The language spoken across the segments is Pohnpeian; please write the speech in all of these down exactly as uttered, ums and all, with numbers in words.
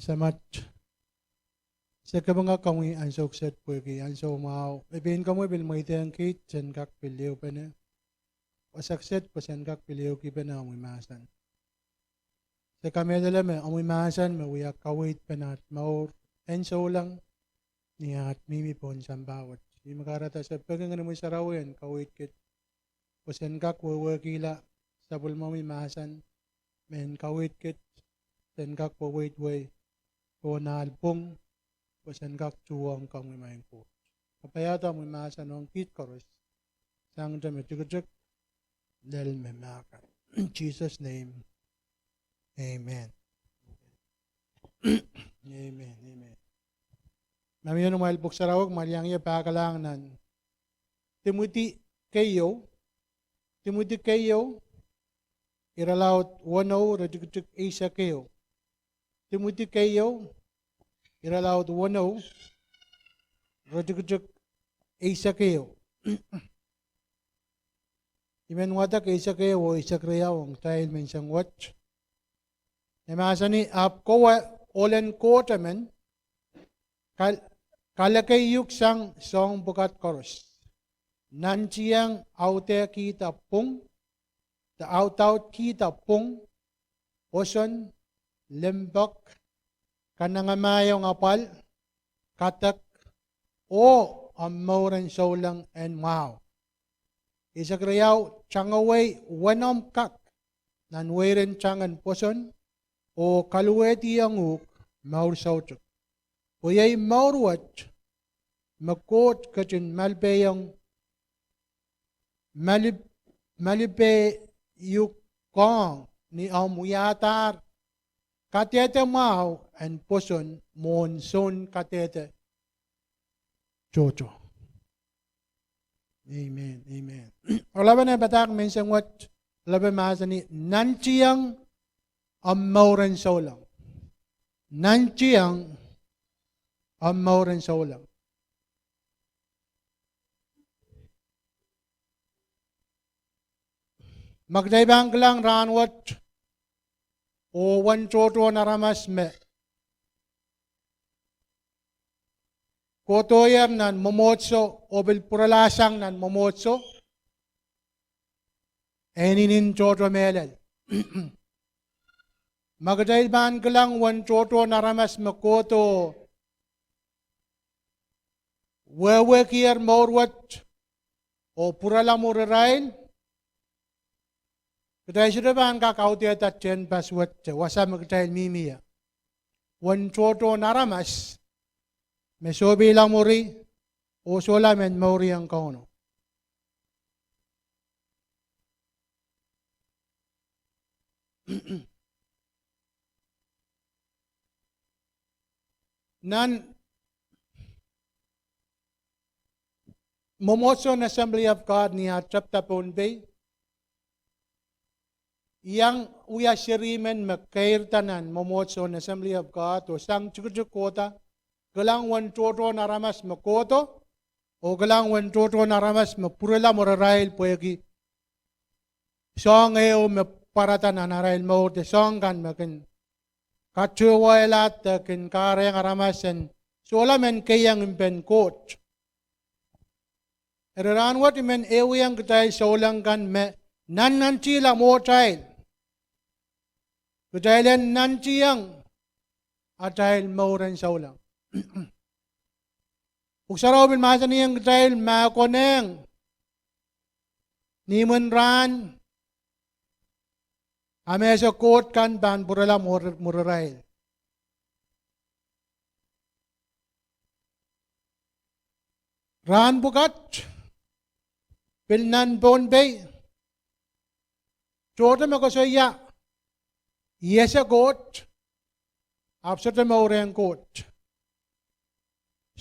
Samat, se kapinga komwi ansou kiset pwehki ansou mwahu, me pein komwi pil mweidehng kiht sen kak pil ehupene. Wasa kiset pwe sen kak pil ehukipene omwi mahsen. Se kamehlele me omwi mahsen me wia kaweid pen aht mour en souleng ni aht mihmi pohn sampah wet. Ih me kahrehda se peki Ngehnomwi Sarawi en kaweid kiht pwe sen kak wehwehkihla sapwellimomwi mahsen, me en kaweid kiht sen kak weweidwei pohn ahl pwung, pwe sen kak tuhwong komwi, maing Koht. Kapaiada omwi mahsen ong kiht koaros, sang te me tikitik, lel me mahkpen. In Jesus' name, amen. Amen, amen. Ma mie nan amwail pwuhk sarawi, kumwail iang ie pahkalahng nan Timoty keieu, Timoty keieu, irelaud weneu, iretikitik eisek ehu. Timoty keieu, irelaud weneu, iretikitik eisek ehu. I men wadek eisek ehu oh eisek riau ong kitail menseng wet. E mahsanih: Ahpw kowe, ohlen Koht emen, kal-, kalekeiuk sang soahng pwukat koaros. Nantihong audehkihda pwung, de audaudkihda pwung, pwoson, limpoak, kanengamahiong apwal, kadek, oh omw mour en souleng en mwahu. Eisek riau: Tangawei wenomw kak nan weirin tang en pwoson, oh kaluwehdiong uhk mour soutuk. Pwe iei mour wet me Koht ketin malipehiong, malip-, malipeiukohng ni omw wiadahr kadehde mwahu en pwoson mwohn soun kadehde tohto. Amen, amen. Oaralapen e padahk menseng wet, oaralapen mahsanih: Nantihong omw mour en souleng. Nantihong omw mour en souleng. Ma kitail pahn kilang rahnwet, oh uwen tohtohn aramas me kohdohier nan mwomwohdiso oh pil pwuralahsang nan mwomwohdiso, e inenen tohto mehlel. Ma kitail pahn kilang uwen tohtohn aramas me kohdo wehwehkier mour wet oh pwurala mwurirail, kitail sohte pahn kak audehda tehnpas wet, wasa me kitail mihmi ie. Uwen tohtohn aramas me sohpeila mwuri oh sohla men mourieng Kauno. Nan mwomwohdiso en Assembly of God ni ah tepda Pohnpei, I iang wia seri men me keirda nan mwomwohdiso en Assembly of God oh sang tikitik kohda, kilang uwen tohtohn aramas me kohdo, oh kilang uwen tohtohn aramas me pwurala mwurirail pwehki soahng ehu me pwarada nan arail mour, de soahng kan me kin katohweiala de kin kahrehiong aramas en sohla men keiong mpen Koht. Eri rahnwet I men ehuiong kitail souleng kan me nannantihla mwohtail. Kitail en nantihong atail mour en souleng. Pwuhk Sarawi pil mahsanihong kitail me konehng ni imwin rahn, a me ese Koht kan pahn pwurala mwur-, mwurirail. Rahn pwukat, pil nan Pohnpei, tohto me koasoia I ese Koht, ahpw sohte mourehng Koht.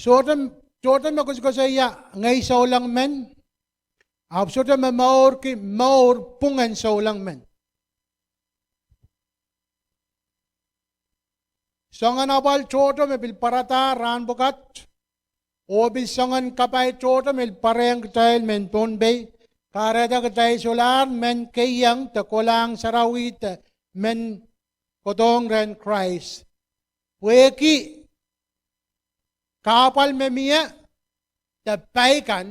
Sohte, tohto me koasokoasoia ngehi souleng men, ahpw sohte momourki mour pwungen souleng men. Soangen apwal tohto me pil pwarada rahn pwukat, oh pil soangen kapai tohto me pil pwarehiong kitail mehn Pohnpei, kahrehda kitail solahr men keiong de kolahng sarawi de men kohdohng rehn Krais. Pwehki kahpwal me mie, de pai kan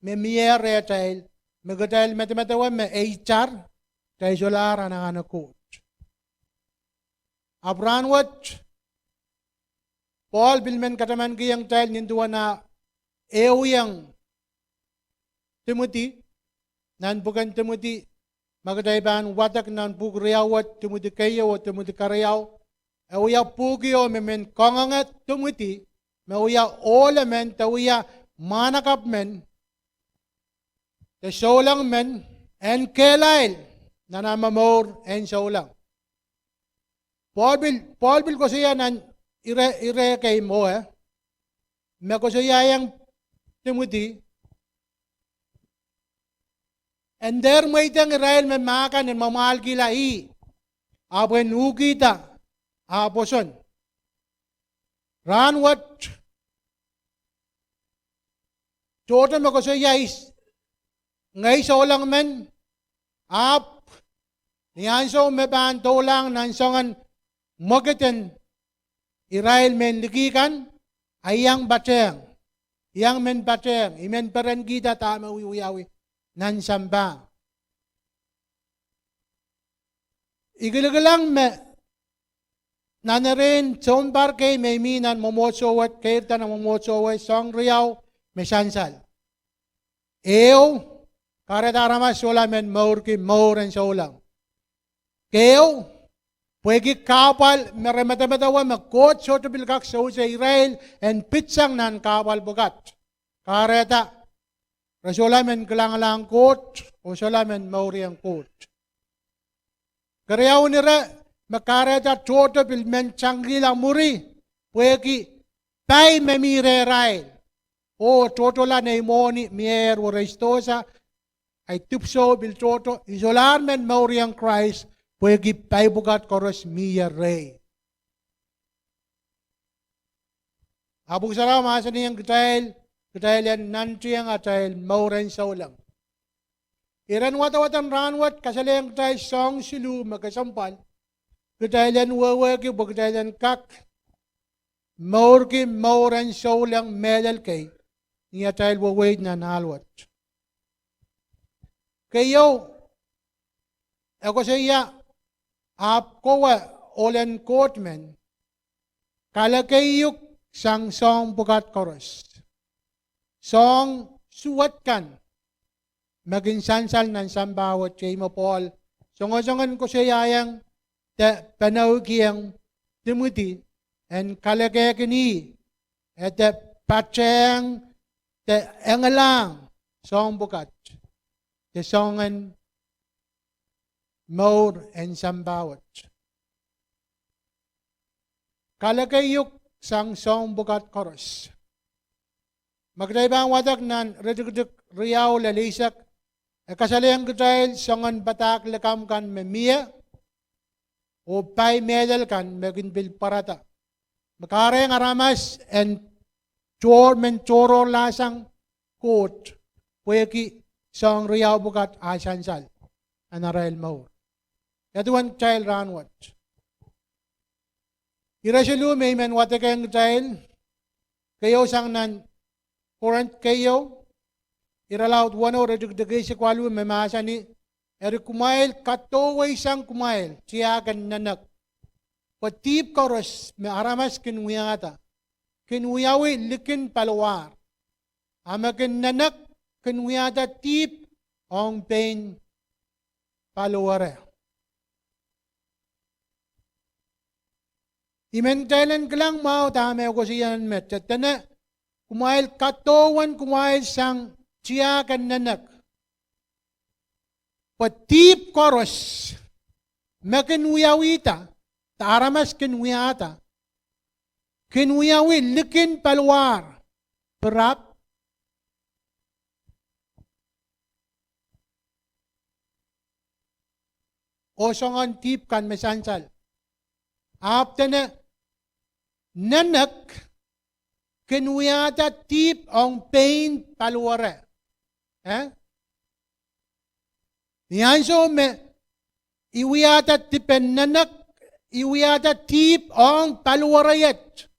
me mie rehtail, me kitail medemedewe me eiter, kitail solahr anahne Koht. Ahpw rahnwet, Pohl pil men katamankihong kitail nin duwen ah ehuiong Timoty, nan pwuken Timoty, ma kitail pahn wadek nan pwuhk riau wet, Timoty keieu oh Timoty keriau, e wia pwuhk ieu me men kangoange Timoty, me wia ohl emen, de wia mwahnakapw men, de souleng men, en kehlail nan ah momour en souleng. Pohl pil, Pohl pil koasoia nan ire, ire kei mwowe, me koasoiaiong Timoty, en dehr mweidehng irail me mahkan en mwamwahlkihla ih, ahpw en uhkihda ah pwoson. Rahnwet, tohto me koasoia, ngehi souleng men, ahpw ni ansou me pahn doulahng nan soangen mwekid en irail mehn liki kan, a iang patehng, iang men patehng, I men perenkihda dahme I wiawi nan sampah. I kilikilang me nan erein sounpar kei me I mih nan mwomwohdiso wet, keirda nan mwomwohdiso wet, soahng riau me sansal. Ehu, kahrehda aramas solahr men mourki mour en souleng. Keieu, pwehki kahpwal me re medemedewe me Koht sohte pil kak sewese irail en pitsang nan kahpwal pwukat. Kahrehda re solahr men kilangalahng Koht oh solahr men mourieng Koht. Keriaun ire, me kahrehda tohto pil men tangkihla mwuri, pwehki pai me mi rehrail, oh tohtohla nei mwohni mieier werei sidohsa, ahi dipwisou pil tohto, I solahr men mourieng Krais, pwehki pai pwukat koaros mie rehi. A Pwuhk Sarawi mahsanihong kitail, kitail en nantihong atail mour en souleng. Iren wadawad en rahnwet kasalehiong kitail soahng siluh me kesempwal kitail en wehwehki pwe kitail en kak mourki mour en souleng mehlel kei, ni atail weweid nan ahl wet. Keieu, e koasoia, ahpw kowe, ohl en Koht men, kalekeiuk sang soahng pwukat koaros. Soahng suwed kan me kin sansal nan sampah wet, iei me Pohl songosong en koasoiaiong de peneukiong Timoty en kalekehkin ih, e de patehng de engelahng soahng pwukat de soangen mour en sampah wet. Kalekeiuk sang soahng pwukat koaros. Ma kitail pahn wadek nan iretikitik riau lel eisek, e kasalehiong kitail soangen padahk likamw kan me mie, oh pai mehlel kan me kin pil pwarada, me kahrehiong aramas en tohr, men tohrohrlahsang Koht, pwehki soahng riau pwukat a sansal nan arail mour. Ia duwen kitail rahnwet? Ire siluh me I men wadekehng kitail, keieu sang nan Korint keieu, irelaud weneu, iretikitik eisek waluh, me mahsanih, eri kumwail kadohweisang kumwail tiahk en nenek, pwe dihp koaros me aramas kin wiahda kin wiawi likin paliwar, a me kin nenek kin wiahda dihp ong pein paliwere. I men kitail en kilang mwahu dahme e koasoia nan met, e dene, kumwail kadohwen kumwail sang tiahk en nenek, pwe dihp koaros me kin wiawihda, de aramas kin wiahda, kin wiawi likin paliwar, pirap, oh soangen dihp kan me sansal. Ahpw dene, nenek kin wiahda dihp ong pein paliwere. Eh? Ni ansou me I wiahda dipen nenek, I wiahda dihp ong paliwere iet.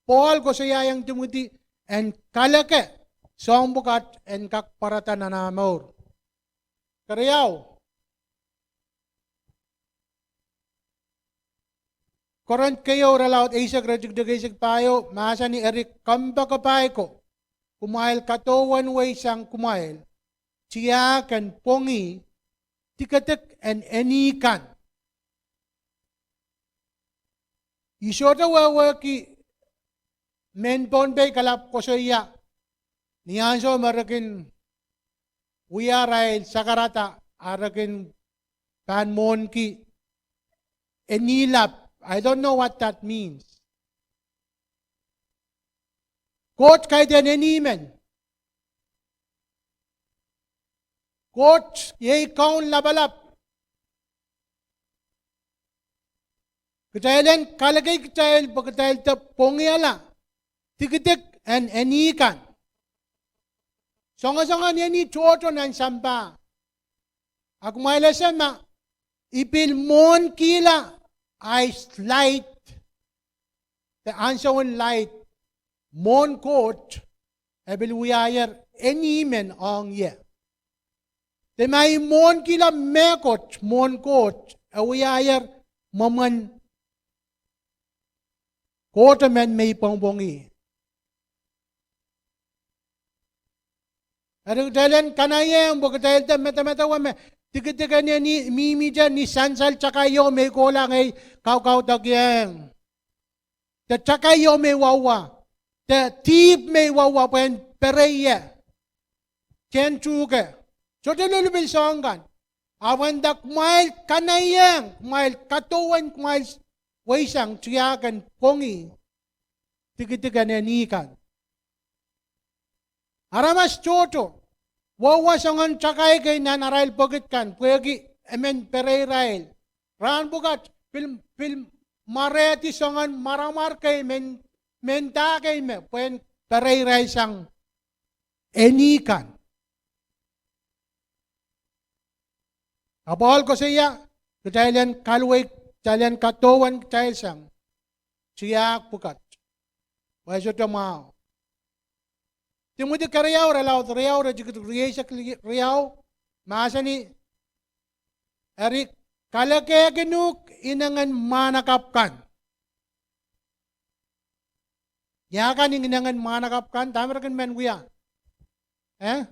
Pohl koasoiaiong Timoty en kaleke soahng pwukat en kak pwarada nan ah mour. Keriau, Korint keieu, irelaud eisek, iretikitik eisek pahieu, mahsanih: Eri kompoakepahi ko, kumwail kadohwan weisang kumwail tiahk en pwongih tikitik en eni kan. I sohte wehwehki mehn Pohnpei kalap koasoia ni ansou me re kin wia arail sakarada, a re kin pahn mwohnki eni lap. I don't know what that means. Koht kaidehn eni men. Koht iei Kaun Lapalap. Kitail en kalekei kitail pwe kitail de pwongihala tikitik en eni kan. Soangosoangen eni tohto nan sampah. A kumwail ese ma I pil mwohnkihla ahi light, de ansoun light, mwohn Koht, e pil wiahier eni men ong ie. De ma I mwohnkihla mehkot mwohn Koht, e wiahier mwomwen Koht emen me I pwongpwongih. Eri kitail en kanaiehng pwe kitail de medemedewe me tikitik en eni mihmihte ni sansal takai ieu me I kohla ngehi kaukaudokiong, de takai ieu me I wauwa, de dihp me I wauwa pwehn perei ie, kehn tuhke. Sohte lulupil soahng kan. Ahpw e nda kumwail kanaiehng, kumwail kadohwan, kumwail weisang tiahk en pwongih tikitik en eni kan. Aramas tohto wauwa soangen takai kei nan arail pokit kan pwehki e men perei irail. Rahn pwukat pil, pil mwarehdi soangen mwaramwar kei, men, mehn dah kei me pwehn perei irail sang eni kan. A Pohl koasoia, kitail en kaluwei, kitail en kadohwan kitail sang tiahk pwukat, pwe e sohte mwahu. Timoty keriau, irelaud riau, iretikitik rieisek riau, mahsanih: Eri kalekehkin uhk inengen mwahnakapw kan. Ia kan inengen mwahnakapw kan? Dahme re kin men wia? Eh?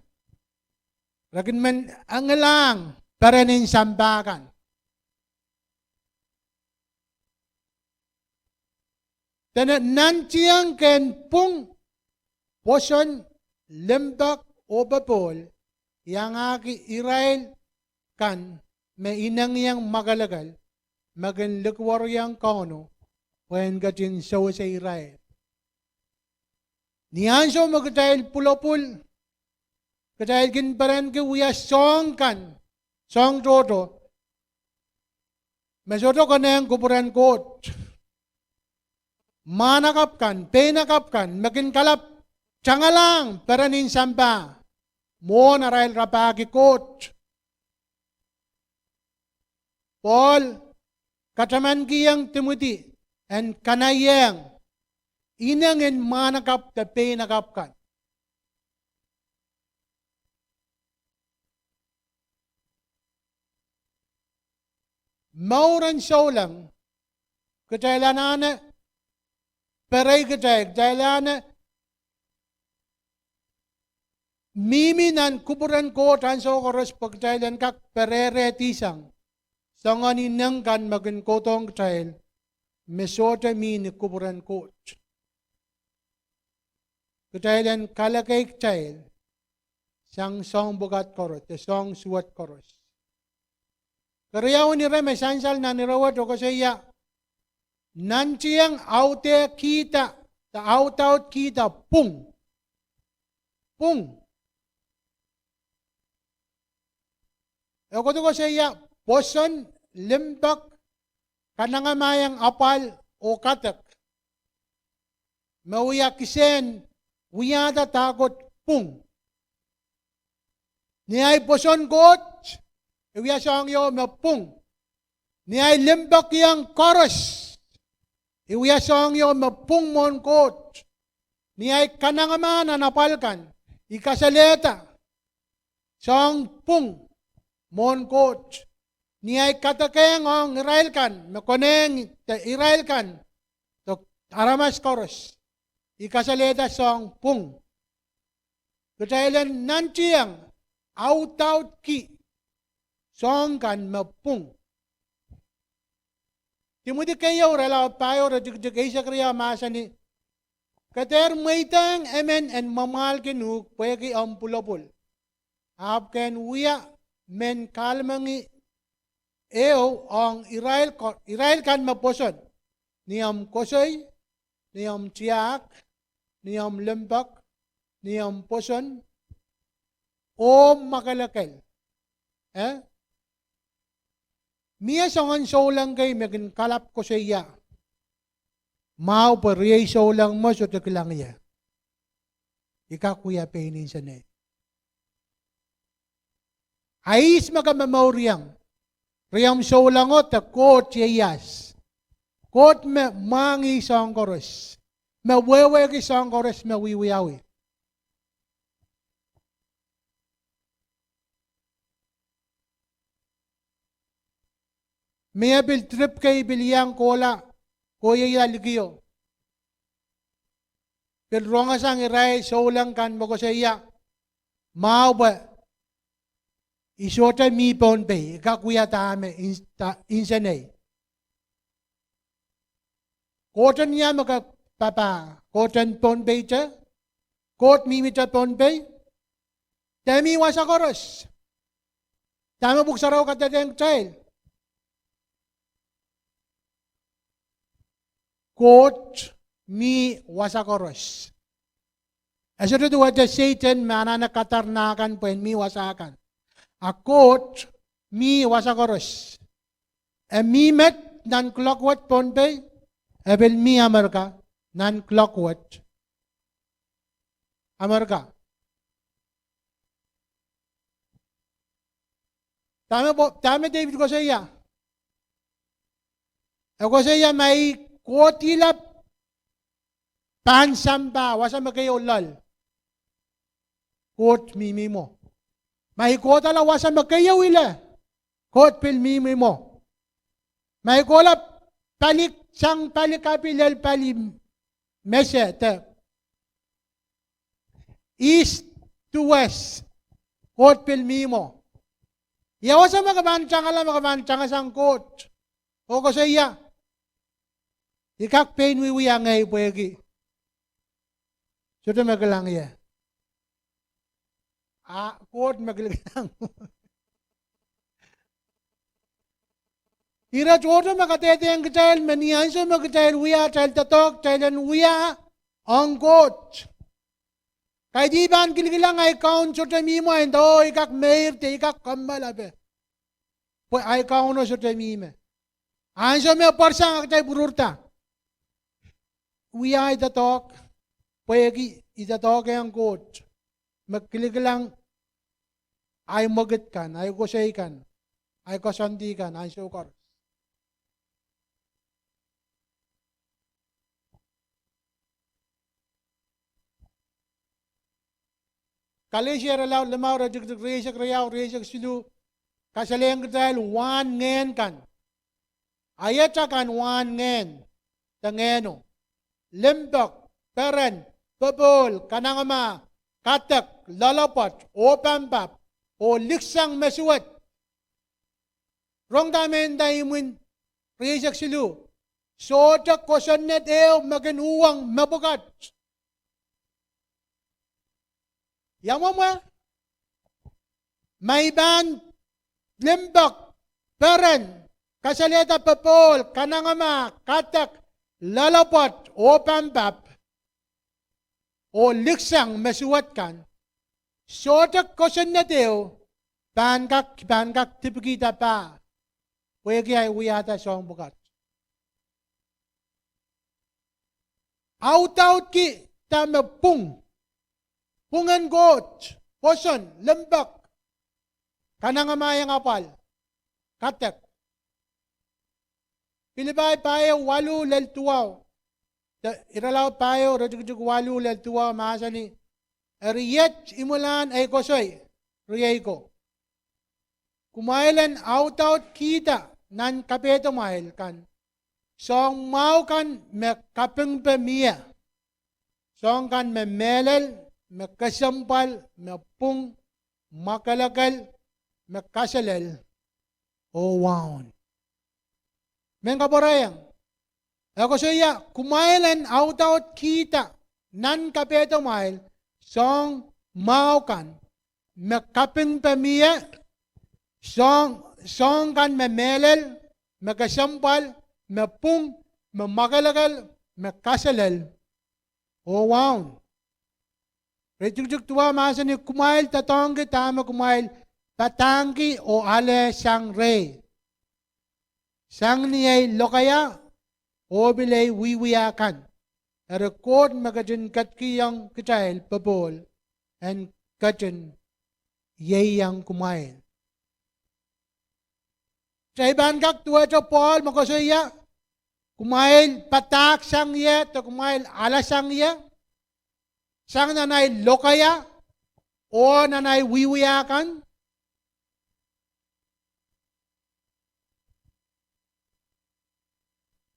Re kin men engelahng peren en sampah kan. Dene nantihong kehn pwung, pwoson, limpoak, oh popohl, iangahki irail kan me inengieng mwakelekel, me kin likwerihong Kauno pwehn ketin sewese irail. Ni ansou me kitail pwulopwul, kitail kin perenki wia soahng kan, soahng tohto me sohte konehng kupwuren Koht. Mwahnakapw kan, peinakapw kan me kin kalap tangalahng peren en sampah mwohn arail rapahki Koht. Pohl katamankihong Timoty en kanaiehng inengen mwahnakapw de peinakapw kan. Mour en souleng, kitail anahne perei kitail, kitail anahne mihmi nan kupwuren Koht ansou koaros pwe kitail en kak perehrehdi sang soangen ineng kan me kin kohdohng kitail me sohte mi ni kupwuren Koht. Kitail en kalekei kitail sang soahng pwukat koaros, de soahng suwed koaros. Keriaun ire me sansal nan ire wet koasoia: Nantihong audehkihda, de audaudkihda pwung. Pwung, e kohdo koasoia pwoson, limpoak, kanengamahiong apwal oh kadek, me wia kisehn wiahda dahkot pwung. Ni ahi pwoson Koht, e wia soahng ieu me pwung. Ni ahi limpoak ong koaros, e wia soahng ieu me pwung mwohn Koht. Ni ahi kanengamah nan apwal kan, I kasalehda soahng pwung mwohn Koht. Ni ahi kadekehng ong irail kan me konehng, de irail kan, de aramas koaros, I kasalehda soahng pwung. Kitail en nantihong, audaudki soahng kan me pwung. Timoty keieu, irelaud pahieu, iretikitik eisek riau mahsanih: Ke dehr mweidehng emen en mwamwahlkin uhk pwehki omw pwulopwul, ahpw ke en wia mehn kahlemengi ehu ong irail kan me pwoson, ni omw kosoi, ni omw tiahk, ni omw limpoak, ni omw pwoson, oh mwakelekel. Mie soangen souleng kei me kin kalapw koasoia mwahu pwe riei souleng mwo sohte kilang ie. I kak wia pein insenei. A ihs me ke momouriong? Riomw soulengo de Koht ieias, Koht me mwahngih soahng koaros, me wehwehki soahng koaros me wiewiawi. Mie pil trip kei I pil iang kohla, kohieng likio, pil rongasang irail souleng kan me koasoia mwahu pwe I sohte mi Pohnpei, I kak wia dahme insenei. Koht en ia me ke papah? Koht en Pohnpeite? Koht mihmihte Pohnpei? De mi wasa koaros? Dahme Pwuhk Sarawi kadehdehiong kitail? Koht mi wasa koaros. E sohte duwehte Sehdan me anahne kadarala kan pwe en mi wasa kan. A Koht mi wasa koaros. E mi met nan kuloak wet Pohnpei, e pil mi Amerika nan kuloak wet Amerika. Dahme Depit koasoia? E koasoia ma I kohdihla pahn sampah, wasa me keieu loal, Koht mihmi mwo. Ma I kohdihla wasa me keieu ile, Koht pil mihmi mwo. Ma I kohla pali, sang pali kapi lel pali mese de east to west, Koht pil mi mwo. Ia wasa me ke pahn tangala, me ke pahn tangasang Koht oh koasoia, I kak pein wiewia ngehi pwehki sohte me kilang ie. A Koht me kilikilang. Ire tohto me kadehdehiong kitail me ni ansou me kitail wia atail doadoahk, kitail en wia ong Koht. Kaidehn I pahn kilikilang ahi kaun sohte mi mwo, nda oh I kak meir de I kak kommoal ape, pwe ahi kauno sohte mihmi. Ansou me pwarsang, a kitail pwururda wia ahi doadoahk, pwehki I doadoahk ong Koht me kilikilang ahi mwekid kan, ahi koasoi kan, ahi koasoandi kan ansou koaros. Kalesia irelaud limau, iretikitik rieisek riau, rieisek siluh, kasalehiong kitail wahn ngehn kan. Iet akan wahn ngehn de ngehno: limpoak, peren, popohl, kanengamah, kadek, loalopwoat, oh pampap, oh liksang me suwed. Rong dahme e nda imwin rieisek siluh: Sohte kosonned ehu me kin uhwong mepwukat. Ia mwomwe? Ma I pahn limpoak, peren, kasalehda popohl, kanengamah, kadek, loalopwoat, oh pampap, oh liksang me suwed kan, sohte kosonned ehu pahn kak, pahn kak dipikihda pah pwehki ahi wiahda soahng pwukat. Audaudki dahme pwung, pwungen Koht, pwoson, limpoak, kanengamahiong apwal, kadek. Pilipai pahieu waluh lel duwau, de irelaud pahieu iretikitik waluh lel duwau mahsanih: Eri iet imwilahn ei koasoi, riei ko, kumwail en audaudkihda nan kapehdamwail kan, soahng mwahu kan me kapingpe mie, soahng kan me mehlel, me kesempwal, me pwung, mwakelekel, me kaselel, oh waun. Mehn kapwurehiong, e koasoia kumwail en audaudkihda nan kapehdamwail soahng mwahu kan me kapingpe mie, soahng, soahng kan me mehlel, me kesempwal, me pwung, me mwakelekel, me kaselel, oh waun. Iretikitik duwau mahsanih: Kumwail doadoahngki dahme kumwail padahngki oh ale sang rehi, sang ni ei lokaia oh pil ei wiewia kan. Eri Koht me ketin ketikihong kitail popohl en ketin ieiang kumwail. Kitail pahn kak duwehte Pohl me koasoia kumwail padahk sang ie, de kumwail ale sang ie, sang nan ei lokaia oh nan ei wiewia kan.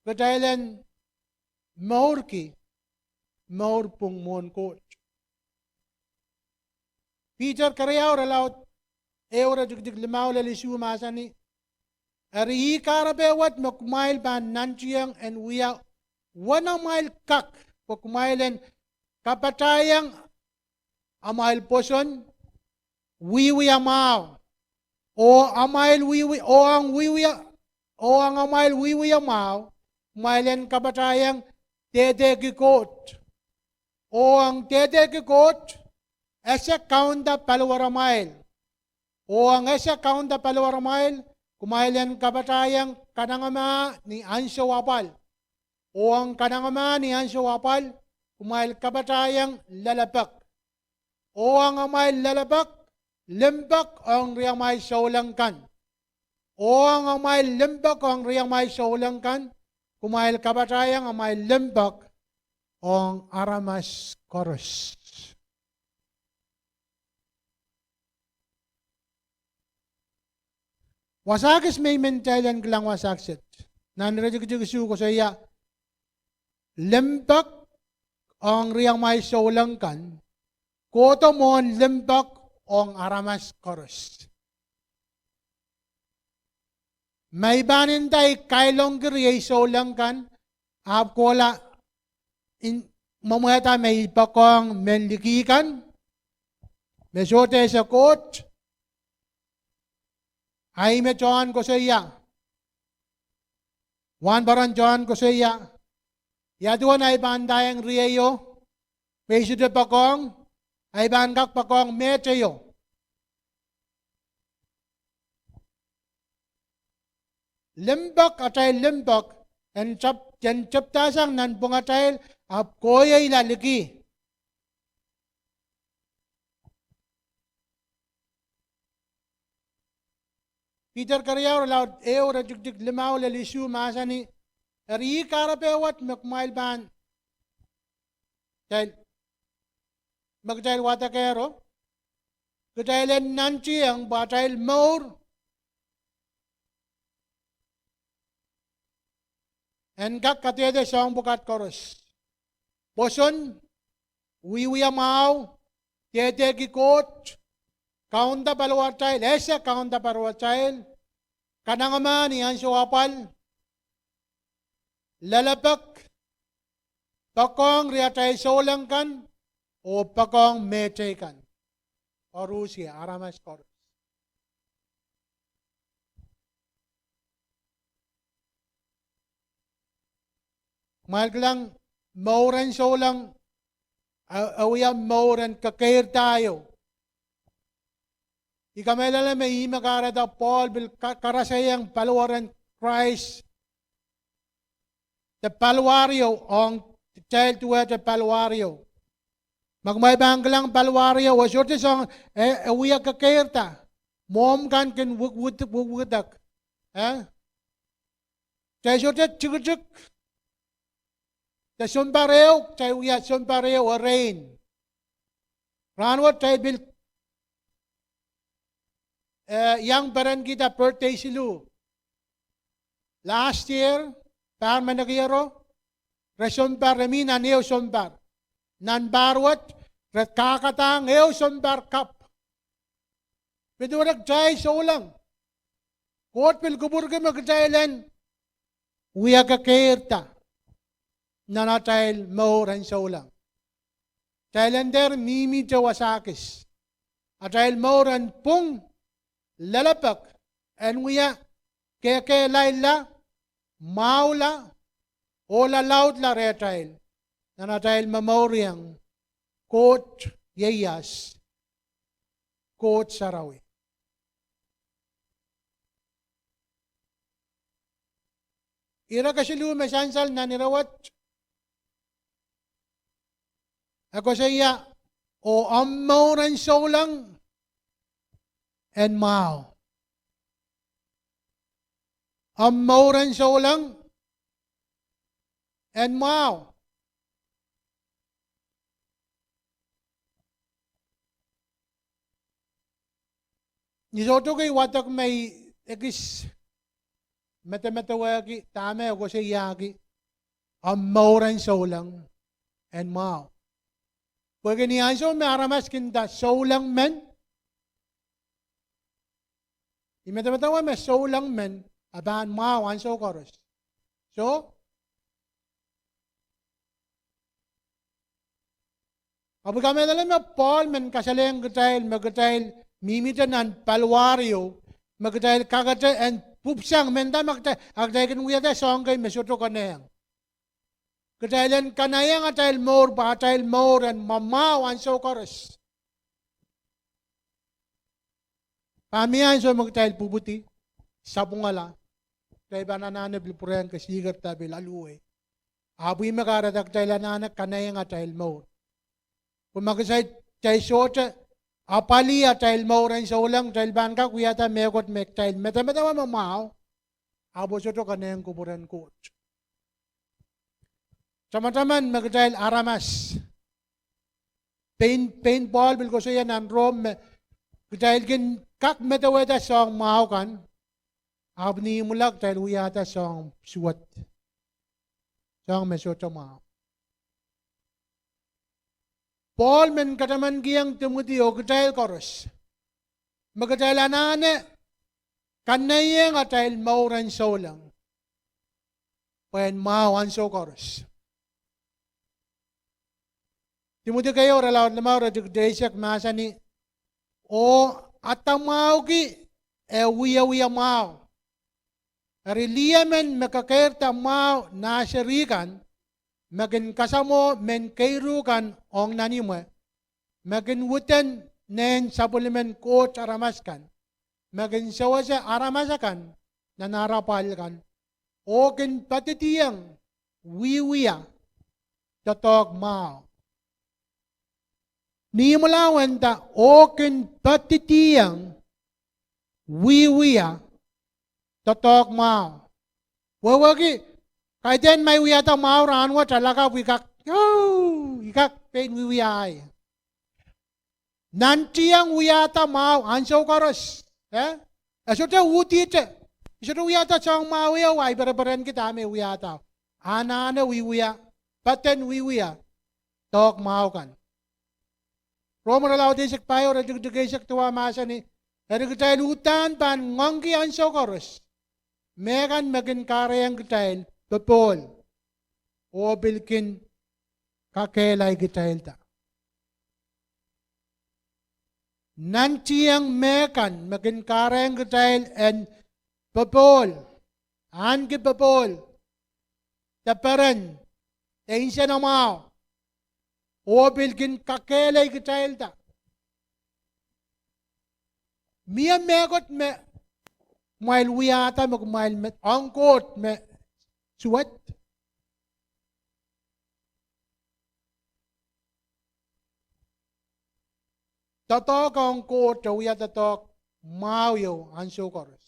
Kitail en mourki mour pwung mwohn Koht. Peter keriau, irelaud ehu iretikitik limau lel isuh mahsanih: Eri ih kahrepe wet me kumwail pahn nantiong en wia uwen amwail kak, pwe kumwail en kapatahiong amwail pwoson, wiewia mwahu, oh amwail wiewia, oh ong wiewia, oh ong amwail wiewia mwahu, kumwail en kapatahiong dehdehki Koht. Oh ong dehdehki Koht, ese kaunda paliwaramwail. Oh ong ese kaunda paliwaramwail, kumwail en kapatahiong kanengamah ni ansou apwal. Oh ong kanengamah ni ansou apwal, kumwail kapatahiong lelepek. Oh ong amwail lelepek, limpoak ong riamwail souleng kan. Oh ong amwail limpoak ong riamwail souleng kan, kumwail kapatahiong amwail limpoak ong aramas koaros. Wasa kis me I men kitail en kilang wasa kiset. Nan iretikitik isuh koasoia limpoak ong riamwail souleng kan kohdo mwohn limpoak ong aramas koaros. Ma I pahn inda I kailongki riei souleng kan, ahpw kohla, I mwomwehda me I poakohng mehn liki kan me sohte ese Koht. Ahi me Sohn koasoia, wahnpoaron Sohn koasoia, ia duwen ahi pahn ndahiong rieio me I sohte poakohng, ahi pahn kak poakohng mehteio. Limpoak, atail limpoak en tep-, en tepdasang nanpwungatail, ahpw kohieng liki. Peter keriau, irelaud ehu iretikitik limau lel isuh mahsanih: Eri ih kahrepe wet me kumwail pahn, kitail, me kitail wadekehro, kitail en nantiong pwe atail mour en kak kadehde soahng pwukat koaros. Pwoson, wiewia mwahu, dehdehki Koht, kaunda paliwaratail, ese kaunda paliwaratail, kanengamah ni ansou apwal, lelepek, poakohng riatail souleng kan, oh poakohng mehteikan. Koaros, aramas koaros. Kumwail kilang, mour en souleng, e, e wia mour en kekeirda ieu. I kamehlele me ih me kahrehda Pohl pil ka-, karasehiong paliwaren Krais de paliwar ieu ong kitail duwehte paliwar ieu. Ma kumwail pahn kilang paliwar ieu, e sohte soang, e, e wia kekeirda. Mwomw kan kin wik-, wik-, wik-, wikidek. Eh? Kitail sohte tikitik. De sounpar ehu, kitail wia sounpar ehu erein. Rahnwet kitail pil, eh, iang perenkihda birthday siluh. Last year, pahr me nekiero, re sounpar, re mi nan ehu sounpar. Nan pahr wet, re kakadahng ehu sounpar kapw. Pwe duwehte kitail souleng. Koht pil kupwurki me kitail en wia kekeirda nan atail mour en souleng. Kitail en dehr mihmihte wasa kis. Atail mour en pwung, lelepek, en wia kekehlailla, mwahula, oh lalaudla rehtail nan atail momourieng Koht ieias, Koht sarawi. Ire kesiluh me sansal nan ire wet, e koasoia, oh omw mour en souleng en mwahu. Omw mour en souleng en mwahu. I sohte kei wadek me I ekis medemedewehki dahme e koasoiahki omw mour en souleng en mwahu. Pwehki ni ansou me aramas kin nda souleng men, I medemedewe me souleng men e pahn mwahu ansou koaros. Soh, ahpw I kamehlele me Pohl men kasalehiong kitail me kitail mihmihte nan paliwar ieu, me kitail kakete en pwupwsang mendahte me kitail, a kitail kin wiahda soahng kei me sohte konehng. Kitail en kanaieng atail mour pwe atail mour en mwamwahu ansou koaros. Pahn mie ansou me kitail pwupwudi, sapwungala, kitail pahn anahne pil pwurehng kesikerda pil aluwei. Ahpw ih me kahrehda kitail anahne kanaieng atail mour. Pwe ma kitail, kitail sohte apwalih atail mour en souleng, kitail pahn kak wiahda mehkot me kitail medemedewe me mwahu, ahpw sohte konehng kupwuren Koht. Tamataman me kitail aramas. Pein, pein Pohl pil koasoia nan Rom me kitail kin kak medewehda soahng mwahu kan, ahpw ni imwila kitail wiahda soahng suwed, soahng me sohte mwahu. Pohl men katamankihong Timoty oh kitail koaros me kitail anahne kanaieng atail mour en souleng pwe en mwahu ansou koaros. Timoty keieu, irelaud limau, iretikitik eisek, mahsanih, oh adamwauki e wiewia mwahu. Eri lih emen me kekeirda mwahu nah seri kan, me kin kasamwo mehn keiru kan ong nan imwe, me kin widen nehn sapwellimen Koht aramas kan, me kin sewese aramas akan nan ar apwal kan, oh kin poadidiong wiewia doadoahk mwahu. Ni imwila e nda, oh kin poadidiong wiewia doadoahk mwahu. Wehwehki, kaidehn ma I wiahda mwahu rahnwet a lakapw I kak, oh, I kak pein wiewia ahi. Nantihong wiahda mwahu ansou koaros. Eh? E sohte uhdihte. I sohte wiahda soahng mwahu ieu a I pereperenki dahme I wiahda. Anahne wiewia, poaden wiewia doahk mwahu kan. Rom irelaud eisek pahieu, iretikitik eisek duwau mahsanih, eri kitail uhdahn pahn ngoangki ansou koaros mehkan me kin kahrehiong kitail popohl oh pil kin kakehlailkitailda. Nantihong mehkan me kin kahrehiong kitail en popohl, ahneki popohl, de peren, de insenamwahu, oh pil kin kakehlailkitailda. Mie mehkot me kumwail wiahda me kumwail me ong Koht me suwed? Doadoahk ong Koht e wia doadoahk mwahu ieu ansou koaros.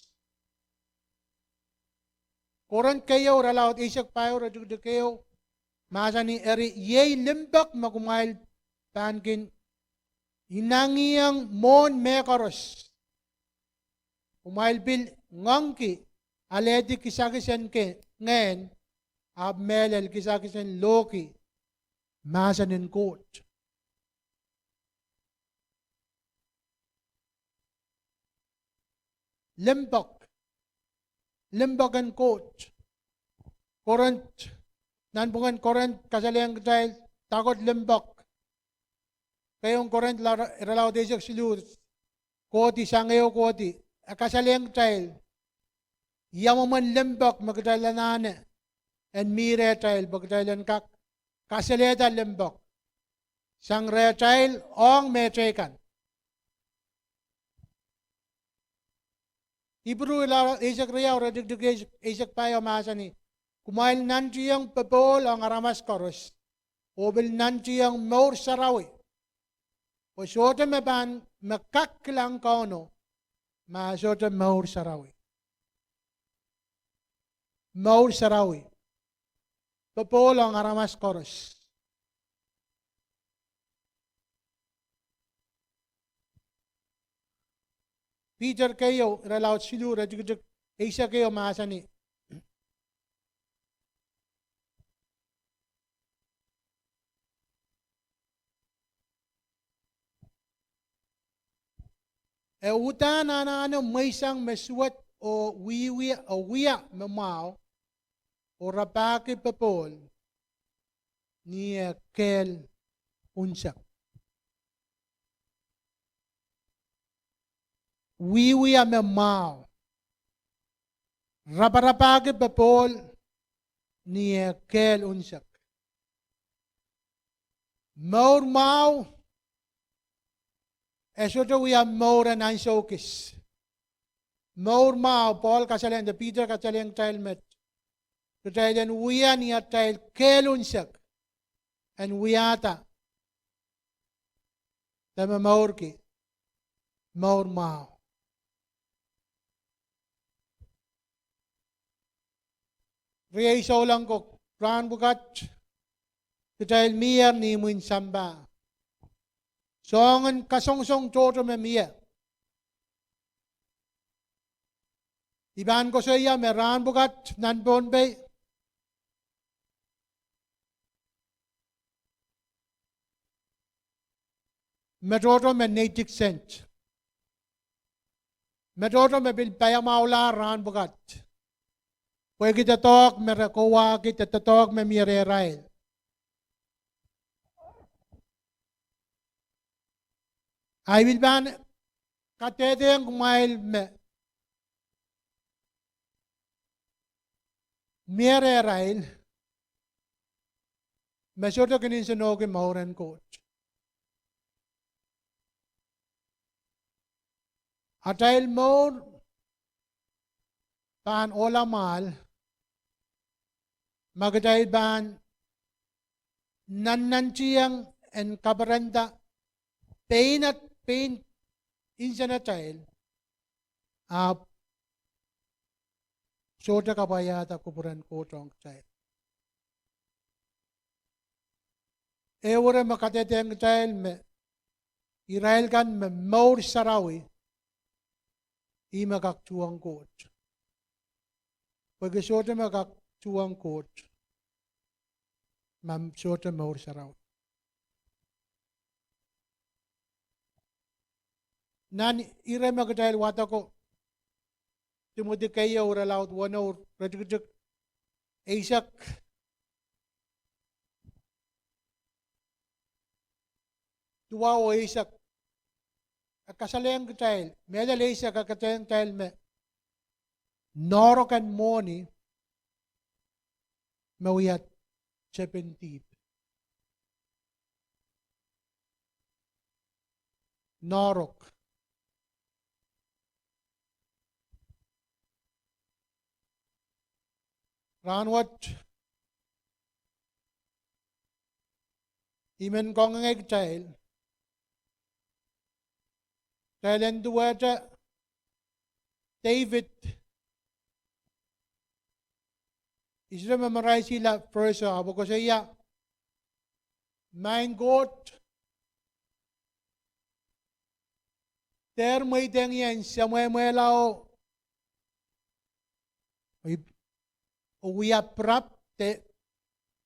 Korint keieu, irelaud eisek pahieu, iretikitik ehu, mahsanih, eri iei limpoak me kumwail pahn kin inengieng mwohn mehkoaros. Kumwail pil ngoangki alehdi kisakis en ke-, ngehn, ahpw mehlel kisakis en lohki mahsen en Koht. Limpoak. Limpoak en Koht. Korint, nanpwungen Korint kasalehiong kitail dahkot limpoak. Keieun Korint la-, irelaud eisek siluh, kohdi, sang ehu kohdi, e kasalehiong kitail ia mwomwen limpoak me kitail anahne en mih rehtail pwe kitail en kak kasalehda limpoak sang rehtail ong mehteikan. Ipru irelaud eisek riau, iretikitik eisek, eisek pahieu mahsanih, kumwail nantiong popohl ong aramas koaros, oh pil nantiong mour sarawi. Pwe sohte me pahn, me kak kilang Kauno, ma e sohte mour sarawi. Mour sarawi. Popohl ong aramas koaros. Piter keieu, irelaud siluh, iretikitik eisek ehu mahsanih, e uhdahn anahne mweisang me suwed oh wiewia, oh wia me mwahu, oh rapahki popohl ni eh kehl unsek. Wiewia me mwahu. Raparapahki popohl ni eh kehl unsek. Mour mwahu, e sohte wia mour en ansou kis. Mour mwahu, Pohl kasalehiong, de Piter kasalehiong kitail met, kitail en wia ni atail kehl unsek, en wiahda de momourki mour mwahu. Riei souleng ko, rahn pwukat kitail mier ni imwin sampah. Soangen kasongosong tohto me mie. I pahn koasoia me rahn pwukat nan Pohnpei, me tohto me neitik sent. Me tohto me pil paiamwahulah rahn pwukat. Pwehki doadoahk me re kowahki, doadoahk me mie rehrail. I pil pahn kadehdehng kumwail me mie rehrail me sohte kin nsenohki mour en Koht. Atail mour pahn ohla mwahl ma kitail pahn nannantiong en kaperenda pein at-, pein nsenatail, ahpw sohte kapwaiada kupwuren Koht ong kitail. Ehu ire me kadehdehng kitail me irail kan me mour sarawi, ih me kak tuhwong Koht. Pwehki sohte me kak tuhwong Koht ma sohte mour sarawi. Nan ire me kitail wadeko, Timoty keieu, irelaud weneu, iretikitik eisek duwau oh eisek, e kasalehiong kitail, mehlel eisek, e kasalehiong kitail me noahrok en mwohni me wia tepin dihp. Noahrok. Rahnwet, I men kangoange kitail, kitail en duwehte David, I sohte memorize-ihla verse, ahpw koasoia, Maing Koht, dehr mweidehng ie en semwehmwehla oh, oh wia pirap, de,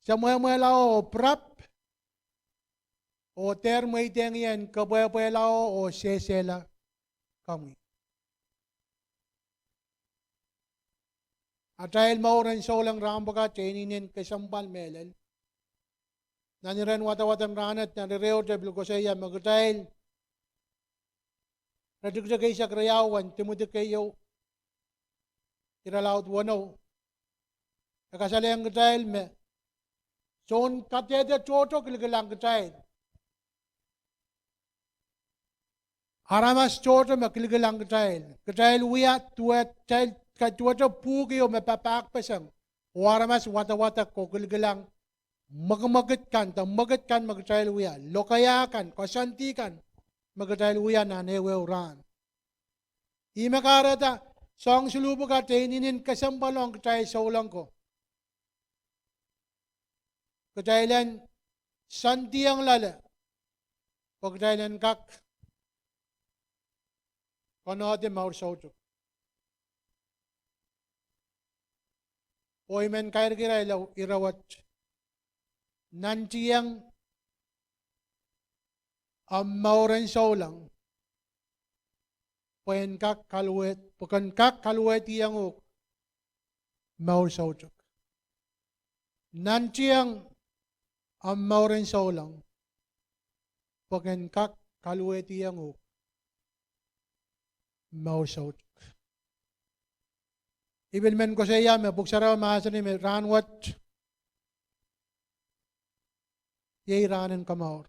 semwehmwehla oh pirap, oh dehr mweidehng ie en kepwehpwehla oh, oh sehsehla komwi. Atail mour en souleng rahn pwukat e inenen kesempwal mehlel. Nan iren wadawadek en rahnwet, nan ire wet e pil koasoia me kitail, iretikitik eisek riau en Timoty keieu, irelaud weneu, e kasalehiong kitail me soun kadehde tohto kilkilang kitail. Aramas tohto me kilkilang kitail. Kitail wia duwehte, duwehte pwuhk ieu me papahkpeseng. Oh aramas wadawadek oh kilkilang mwekimwekid kan, de mwekid kan me kitail wia, lokaia kan, koasoandi kan me kitail wia nan ehuehu rahn. Ih me kahrehda soahng siluh pwukat e inenen kesempwal ong kitail souleng ko. Kitail en soandiong loale, pwe kitail en kak konohdi mour soutuk. Oh I men kairkihla ire wet, nantiong omw mour en souleng, pwe en kak kaluwe-, pwe ken kak kaluwehdiong uhk mour soutuk. Nantiong omw mour en souleng, pwe ken kak kaluwehdiong uhk mour soutuk. I pil men koasoia me Pwuhk Sarawi mahsanih me rahn wet iei rahn en komour.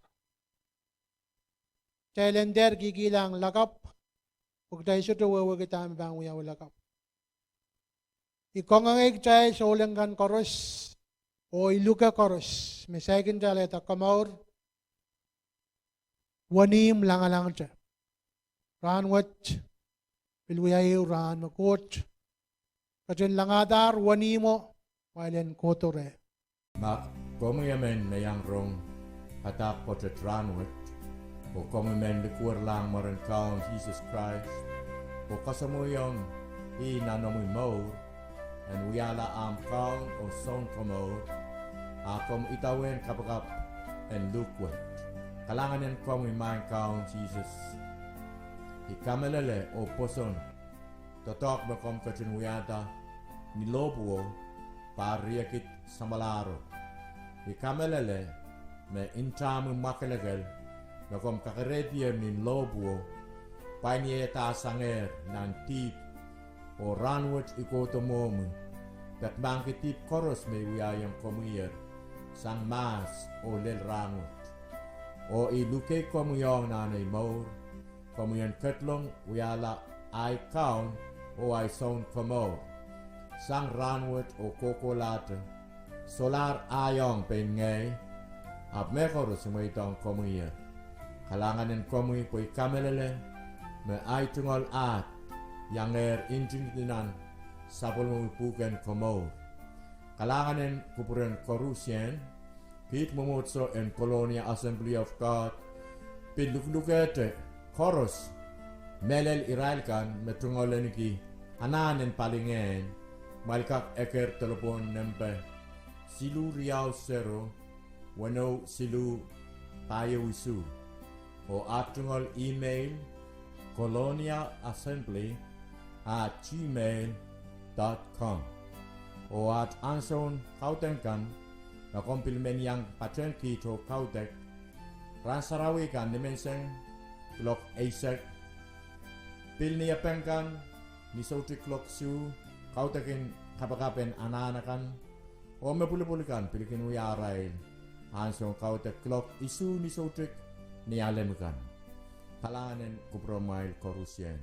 Kitail en dehr kihkihlahng lakapw, pwe kitail sohte wehwehki dahme pahn wiawi lakapw. I kangoangei kitail souleng kan koaros, oh I luke koaros, me saikinte alehda komour, wenihmw langalangete. Rahn wet pil wia ehu rahn me Koht ketin langadahr wenihmwo, kumwail en kohdo reh. Ma komwi emen me iang rong padahk pwoatet rahn wet, oh komwi men likwerlahng mwaren Kaun Sises Krais, oh kasamwoiong ih nan omwi mour, en wiahla ahmw Kaun oh Sounkomour, a komw idawehn kapakap en luhk wet. Kalahngan en komwi Maing Kaun Sises. I kamehlele oh pwoson doadoahk me komw ketin wiahda ni lohpwuo, pahr riekid samwalahro. I kamehlele me ntahmwi mwakelekel me komw kakerehdier ni lohpwuo, pwain ieiedahsangehr nan dihp, oh rahn wet I kohdo mwohmwi, peki mahkki dihp koaros me I wiahiong komwiher, sang mahs oh lel rahn wet. Oh I luke komwi ong nan ei mour, komwi en ketlong wiahla ahi Kaun oh ahi Sounkomour, sang rahn wet oh kohkohlahte, solahr ahi ong pein ngehi, ahpw mehkoaros I mweidohng komwiher. Kalahngan en komwi pwe I kamehlele me ahi tungoal ahd iangehr ntingdi nan sapwellimomwi pwuhken komour. Kalahngan en kupwuren koarusie, kiht mwomwohdiso en Colonia Assembly of God pil lukelukehte koaros, mehlel irail kan me tungoal ahneki anahn en palingehn, kumwail kak eker delepwohn nempe siluh riau sero, weneu siluh, pahieu isuh, oh aht tungoal email, colonia assembly at gmail dot com. Oh aht ansoun kaudok kan, ma komw pil men iang patehng kiht oh kaudok, rahn sarawi kan nimenseng kuloak eisek, pil ni Epeng kan ni soutik kuloak isuh, kaudokin kapakap en anahn akan, oh me pwulopwul kan pil kin wia arail ansoun kaudok kuloak isuh ni soutik Nialem kan. Kalahngan en kupwuromwail koarusie.